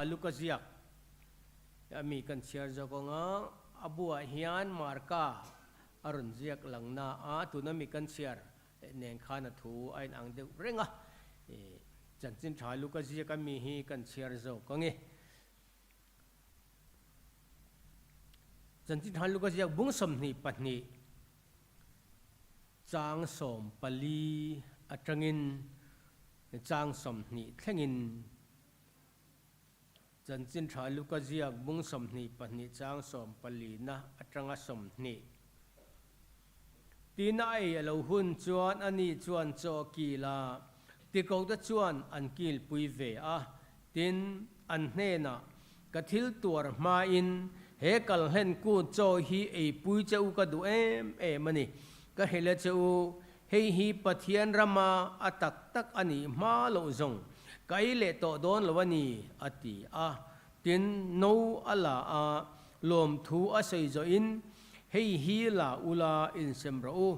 Luka ziak mi kan chhiar zawk ang a, a buah hian Marka a rawn ziak lang na a, tuna mi kan chhiar nen khan a thu a inang deuh reng a, chanchin tha Luka ziak a mi hi kan chhiar zawk ang e. Chanchin tha Luka ziak bung 22 chang 14 atangin chang 20 thlengin Chanchin tha Luka ziak bung 22 chang 14 na atanga 20. Tina ei a lo hun chuan ani chuan chaw a kil a, tikote chuan an kilpui ve a. Tin, an hnenah, Ka thil tuar hmain he kalhlen kut chaw hi eipui che u ka duh em em a ni. Ka hrilh a che u, hei hi Pathian rama a tak tak a nih hma loh zawng ka ei leh tawh dawn lo a ni, a ti a. Tin, no a la a, lawmthu a sawi zawhin, Hei hi la ula insem rawh u,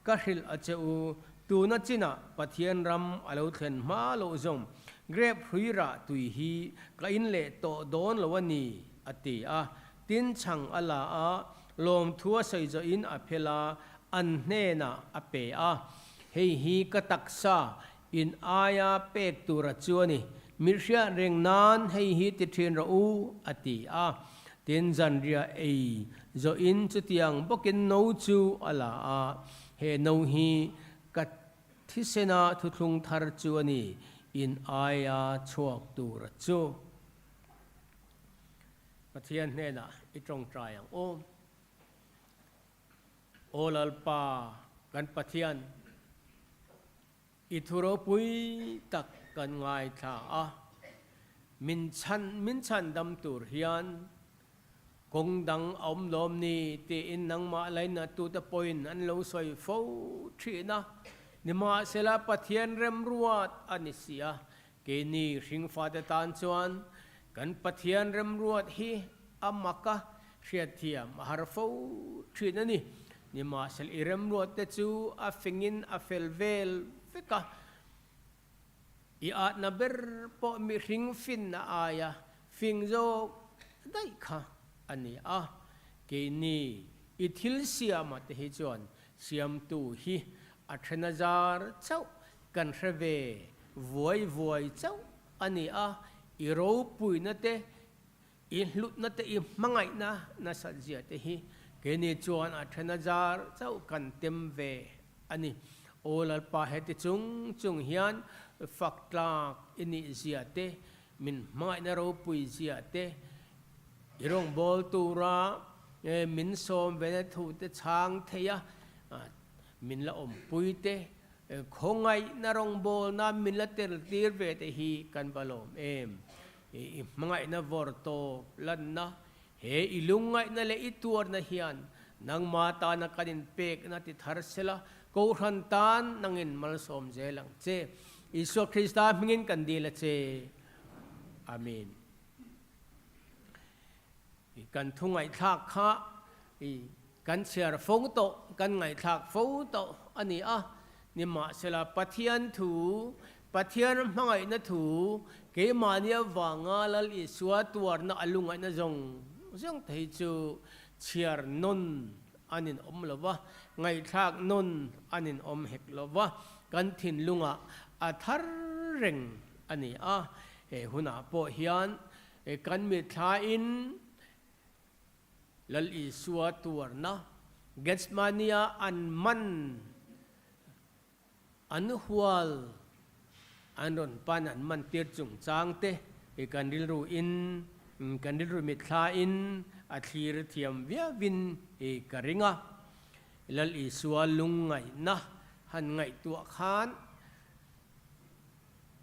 ka hrilh a che u, tuna chinah Pathian ram a lo thlen hma loh zawng grape hrui rah tui hi ka in leh tawh dawn lo a ni, a ti a. Tin chhang a la a, lawmthu a sawi zawhin a phel a, an hnenah a pe a. Hei hi ka taksa in aia pek tura chu a ni, mi hriat reng nan hei hi ti thin rawh u, a ti a. Tin, zanriah ei zawhin chutiang bawkin no chu a la a, he no hi ka thisena thuthlung thar chu a ni, in aia chhuak tura chu. Pathian hnenah i tawngtai ang u. Aw Lalpa, kan Pathian, I thu ropui tak kan ngaithla a, min chhan min chhan dam tur hian kawng dang a awm lawm ni tiin nangmah lainatute pawhin an lo sawi fo thin a, nimahsela Pathian remruat a ni si a, keini hringfate tan chuan kan Pathian remruat hi a mak a, hriatthiam a har fo thin a ni. Nimahsela i remruatte chu a fingin a fel vel vek a, i atna ber pawh mihring finna aia fing zawk daih kha a ni a. Keini i thil siama te hi chuan siamtu hi a thena zar chauh kan hre ve vuai vuai chauh a ni a, i ropuina te I hlutna te i hmangaihna nasat zia te hi keini chuan a then a zar chauh kan tem ve a ni. Aw Lalpa heti chung chung hian fak tlak i nih zia te, min hmangaihna ropui zia te, i rawngbâwl tura min sawm vena thu te chhang thei a, min la awmpui te, khawngaihna rawngbâwlna min la tel tir ve te hi kan va lawm em. I hmangaihna vawr tawp lanna, he i lungngaihna leh i tuarna hian nangma tana kan inpekna ti thar sela, Kohhran tan nangin malsawm zel ang che. Isua Krista hmingin kan dil a che. Amen. Kan thu ngaihthlak kha kan chhiar fo tawh, kan ngaihthlak fo tawh a ni a. Nimahsela, Pathian thu, Pathian hmangaihna thu, keimahni avanga Lal Isua tuarna a lungaihna zawng zawng te hi chu chhiar nawn an inawm lo va, ngaihthlak nawn an inawm hek lo va, kan thinlungah a thar reng a ni a. He hunah pawh hian Kan mithlain Lal Isua tuarna Gethsemane-a an man, an hual, an rawn pan an man tir chungchang te kan rilru in, kan rilru mithlain a thlir thiam viauin ka ring a. Lal Isua lungngaihna han ngaihtuah khan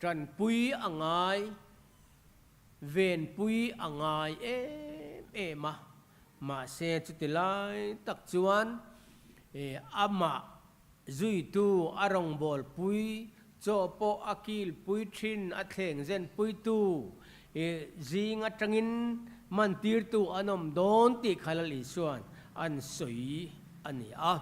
tanpui a ngai. Venpui a ngai em em a, mahse chuti lai tak chuan amah zuitu a rawngbawlpui chaw pawh a kilpui thin a thleng zenpuitu zing atangin mantirtu an awm dawn tih kha Lal Isuan an sawi a ni a.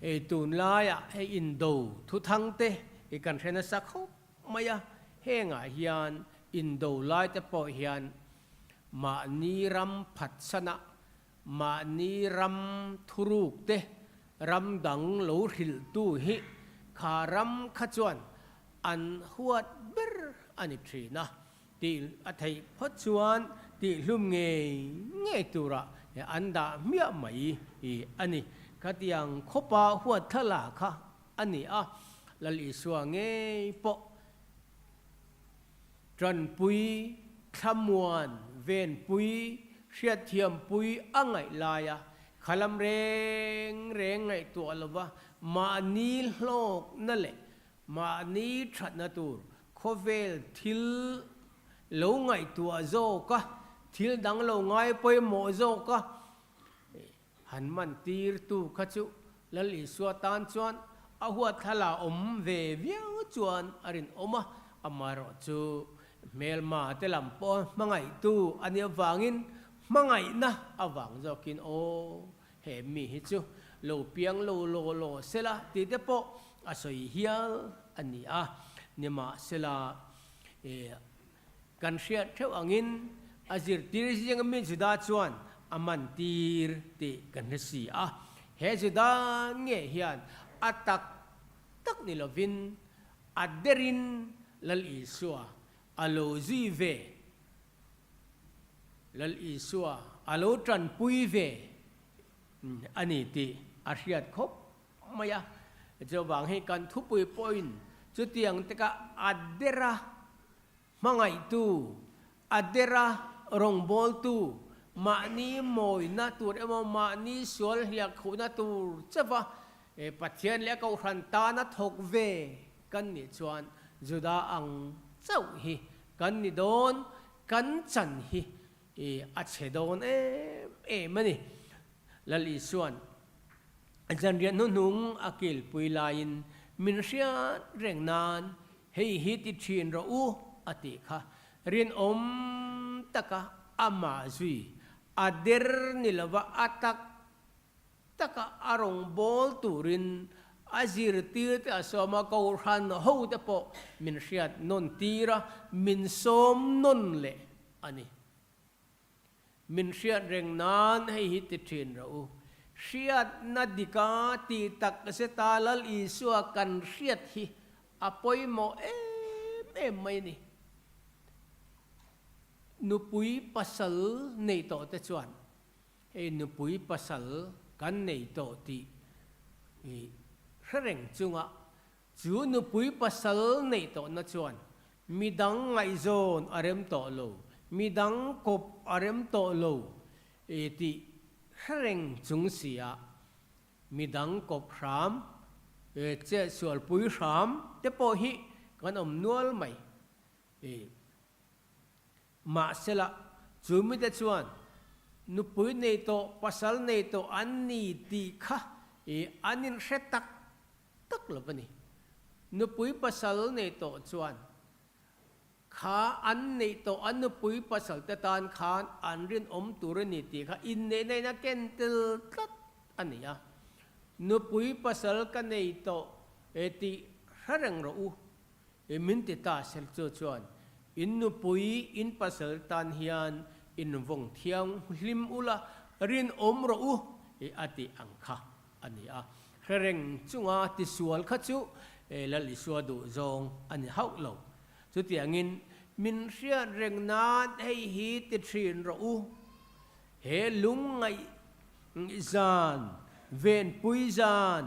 Hei tunlaiah hei indo thuthang te hi kan hre nasa khawp mai a, hengah hian Indo lai te pawh hian mahni ram phatsana mahni ram thuruk te ram dang lo hrilhtu hi kha ram kha chuan an huat ber a ni thin a. Tih a theih phawt chuan tihhlum ngei ngei turah an dah hmiah mai a ni. Khatiang khawpa huat thla kha a ni a, Lal Isua ngei pawh tanpui, thlamuan, venpui, hriatthiampui a ngaih laia khalam reng reng ngaihtuah lova mahni hlawkna leh Mahni thatna tur khawvel thil lo ngaihtuah zawk a, thil dang lo ngai pawimawh zawk a, han man tirtu kha chu Lal Isua tan chuan a huatthlala awm ve viau chuan a rinawm a, amaherawh chu hmelma te lam pawh hmangaihtu a nih avangin hmangaihna avang zawkin aw He mi hi chu lo piang lo law law sela tih te pawh a sawi hial a ni a. Nimahsela, kan hriat theuh angin a zirtir zinga mi Juda chuan a man tir tih kan hre si a. He Juda nge hian a tak tak ni lovin a derin Lal Isua a lo zui ve. Lal Isua a lo tanpui ve a ni tih a hriat khawp mai a. Chuvang hi kan thupui pawhin chutiang taka a dera hmangaihtu, a dera rawngbawltu, mahni mawina tur emaw mahni sual hliah khuhna tur chauha Pathian leh a Kohhran tana thawk ve kan nih chuan Juda ang chauh hi kan ni dawn, kan chan hi a chhe dawn em em a ni. Lal Isua'n zanriah hnuhnung a kilpui laiin min hriat reng nan hei hi ti thin rawh u a tih kha rinawm taka amah zui a der ni lova a tak taka a rawngbâwl tûrin a zirtîrte a sâwm a, Kohhran hote pawh min hriat nawn tîr a, min sâwm nawn leh a ni. Min hriat reng nân hei hi ti ṭhîn rawh u. Hriatna dika tih tak zeta Lal Isua kan hriat hi a pawimawh êm êm mai a ni. Nupui pasal nei tawhte chuan Hei nupui pasal kan nei tawh tih i hre reng chunga chu nupui pasal neih tawhna chuan midang ngaihzawn a rem tawh lo, midang kawp a rem tawh lo tih hre reng chung sia midang kawp hram, chetsualpui hram te pawh hi kan awm nual mai. Mahsela, chu mite chuan nupui nei tawh, pasal nei tawh an ni tih kha i an inhre tak tak lo a ni. Nupui pasal nei tawh chuan kha an neih tawh an nupui pasal te tan khan an rinawm tur a ni tih kha inneihna in a ken tel tlat a ni a. Nupui pasal ka nei tawh e tih hre reng rawh u. I min ti ta sel chu chuan in nupui in pasal tan hian in vawng thiang hlim ula rinawm rawh u i a tih ang kha a ni a. Hre reng chunga tisual kha chu Lal Isua duh zawng a ni hauh lo. Chutiangin min hriat reng nan hei hi ti thin rawh u. He lungngaih zan, venpui zan,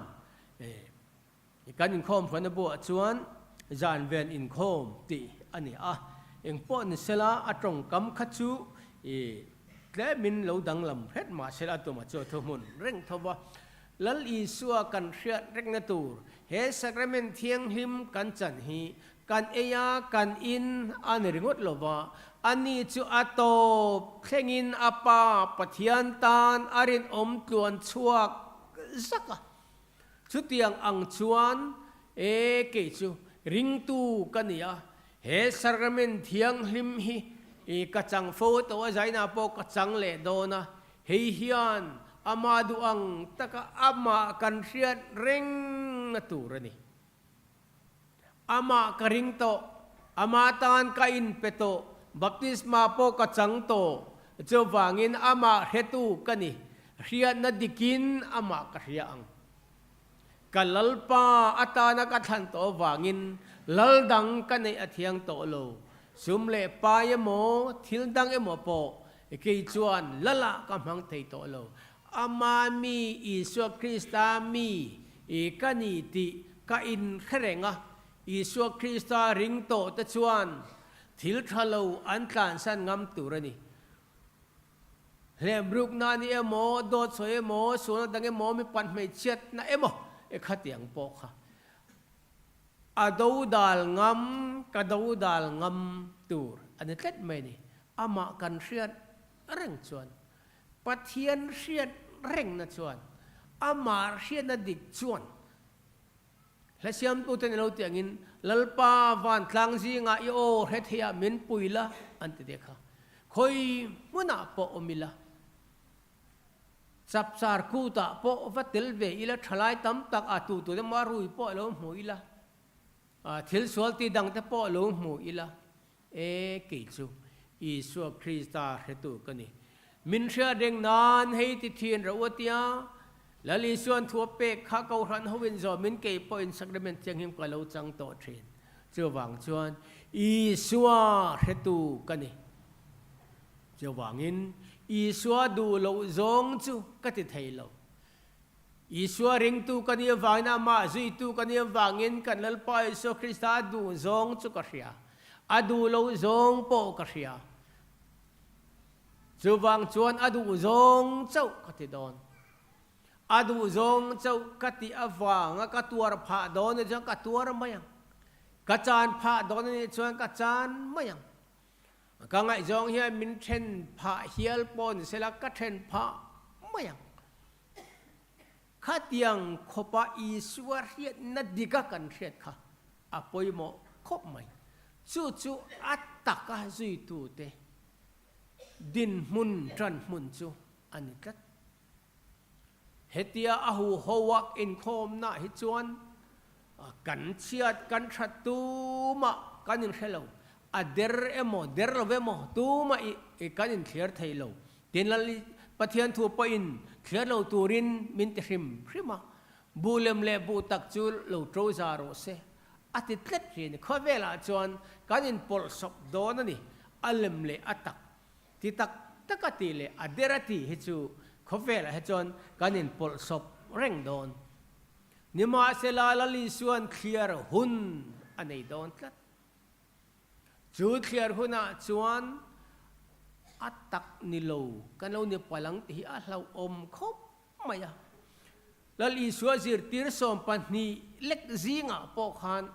Kan inkhawm hruaina buah chuan zan ven inkhawm tih a ni a, engpawh ni sela a tawngkam kha chu i tlemin lo danglam hret mah sela tumah chu a thuhmun reng tho va. Lal Isua kan hriat rengna tur he sacrament thianghlim kan chan hi kan ei a, kan in a ni ringawt lo va, ani chu a tawp thlengin a Pa Pathian tan a rinawm tluan chhuak zak a. Chutiang ang chuan e kei chu ringtu ka ni a, he sacrament thianghlim hi i ka chang fo tawh a, zainah pawh ka chang leh dawn a, hei hian amah duh ang taka amah kan hriat reng na tur a ni. Amah ka ring tawh. Ama tan ka inpe tawh, baptisma pawh ka chang tawh. Chuvangin amah hretu ka ni, hriatna dikin amah ka hria ang. Ka Lalpa atana ka thlan tawh avangin lal dang ka neih a thiang tawh lo. Sum leh pai emaw, thil dang emaw pawh kei chuan Lalah ka hmang thei tawh lo. Ama mi Isua Krista mi ka ni tih ka inhre reng a, Isua Krista ring tawh te chuan thil tha lo an tlansan ngam tur a ni. Hlemrukna ni emaw, dawt sawi emaw, sualna dang emaw, mi pan hmeichhiatna emaw e khatiang pawh kha a do dal ngam, ka do dal ngam tur a ni tlat mai a ni. Amah kan hriat reng chuan, Pathian hriat rengna chuan, amah hriatna dik chuan Hla siamtute ni lo tih angin, Lalpa vantlang zingah i aw hre theiah min pui la, an ti dek a. Khawi hmunah pawh awm ila, chapchar kutah pawh va tel ve ila, thalai tam tak a tu tute emaw a rui pawh lo hmu ila, thil sual ti dangte pawh lo hmu ila, e kei chu Isua Krista hretu ka ni. Min hriat reng nan hei ti thin ro a tia, Lal Isua'n thu a pek kha Kohhran hoin zawmin kei pawhin sacrament thianghlim ka lo chang tawh thin. Chuvang chuan Isua hretu ka ni. Chuvangin Isua duh loh zawng chu ka ti thei lo. Isua ringtu ka nih avangin amah zuitu ka nih avangin kan Lalpa Isua Krista duh zawng chu ka hria. A duh loh zawng pawh ka hria. Chuvang chuan a duh zawng chauh ka ti dawn. A duh zawng chauh ka tih avanga ka tuar phah dawn anih chuan ka tuar mai ang. Ka chan phah dawn anih chuan ka chan mai ang. Ka ngaihzawng hian min then phah hial pawh ni sela ka then phah mai ang. Khatiang khawpa Isua hriatna dika kan hriat kha a pawimawh khawp mai. Chu chu a taka zuitute dinhmun tanhmun chu a ni tlat. Hetia a huhoa inkhawmnaah hi chuan kan chhiat kan that tumah kan inhre lo, a der emaw der lo emaw tumah i kan inthliar thei lo. Tin Lal Pathian thu pawhin thliar lo turin min ti hrim hrim a, buh lem leh buh tak chu lo to za rawh se a ti tlat thin. Khawvelah chuan kan inpawlhsawp dawn a ni, a lem leh a tak Ti tak tak a tih leh a der a tih hi chu khawvelah hi chuan kan inpawlhsawp reng dawn. Nimahsela Lal Isua'n thliar hun a nei dawn tlat. Chu thliar hunah chuan a tak ni lo kan lo ni palh ang tih hi a hlauhawm khawp mai a. Lal Isua zirtir 12 lek zingah pawh khan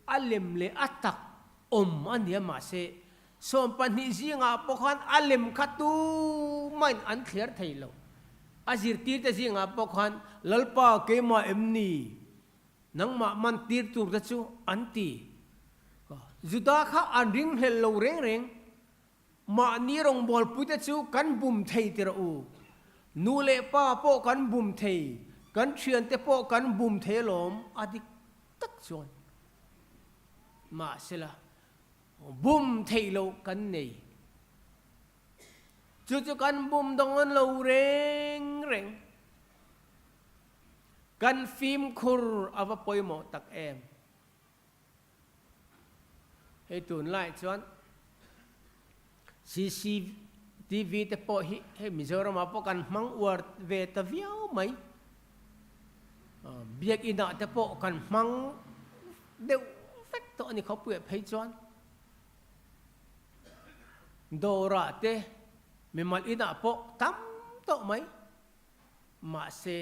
a lem leh a tak awm a nia mahse 12 zingah pawh khan a lem kha tumahin an thliar thei lo. A zirtirte zingah pawh khan, Lalpa, keimah em ni? Nangmah man tir tur te chu an ti. Juda kha an ringhlelh lo reng reng. Mahni rawngbawlpuite chu kan bum thei ti rawh u. Nu leh pa pawh kan bum thei, kan thiante pawh kan bum thei alawm, a dik tak chuan. Mahsela, Bum theih loh kan nei. Chu chu kan bum dawn lo reng reng. Kan fimkhur a va pawimawh tak em. Hei tunlai chuan CCTV te pawh hi hei Mizoramah pawh kan hmang uar ve ta viau mai. Biakinah te pawh kan hmang deuh vek tawh a ni khawpuiah phei chuan dawrah te mimal inah pawh tam tawh mai mahse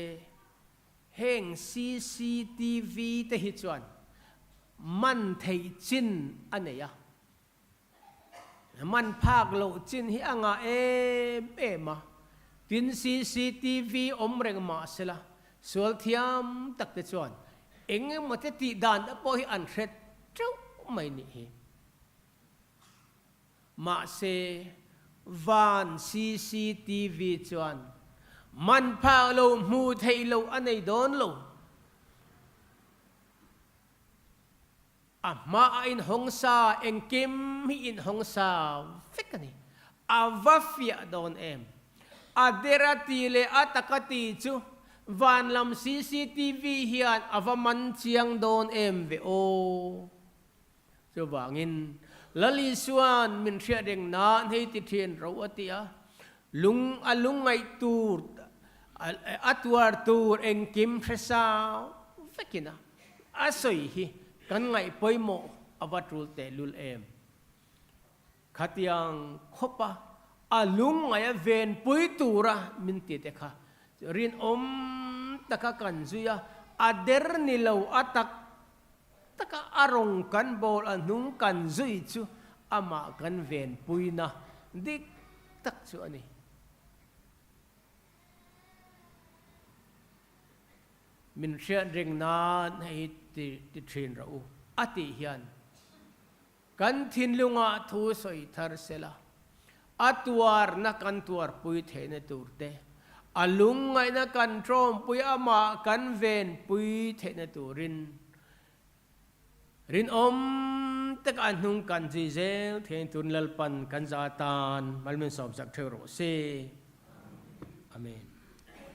heng cctv te hi chuan man theih chin a nei a man phak loh chin hi a ngah em em a tin cctv awm reng mahsela Sual thiam tak te chuan eng emaw te tih dan te pawh hi an hre teuh mai nih hi. Mahse, van cctv chuan man phak lo hmuh theih loh a nei dawn lo. A hma a inhawng sa engkim hi inhawng sa vek a ni. A va fiah dawn em? A dera ti leh a taka ti chu van lam cctv hian a va man chiang dawn em ve aw. Chuvangin Lal Isuan min hriat reng nan hei ti thin ro a ti a, lung a lungngaih tur a tuar tur engkim hre sau vekin a a sawi hi kan ngaih pawimawh a va tul tehlul em. Khatiang khawpa a lungngaih a venpui tura min ti te kha rinawm taka kan zui a, a der ni lo a tak taka a rawng kan bawl a hnung kan zui chu amah kan venpuina dik tak chu a ni. Min hriat reng nan hei hi ti thin rawh u a tih hian Kan thinlungah thu sawi thar sela, a tuarna kan tuarpui theihna tur te, a lungngaihna kan tlawmpui amah kan venpui theihna turin rinawm taka a hnung kan zui zel theihna turin Lalpan kan za atan malmin sawmsak theuh rawh se. Amen.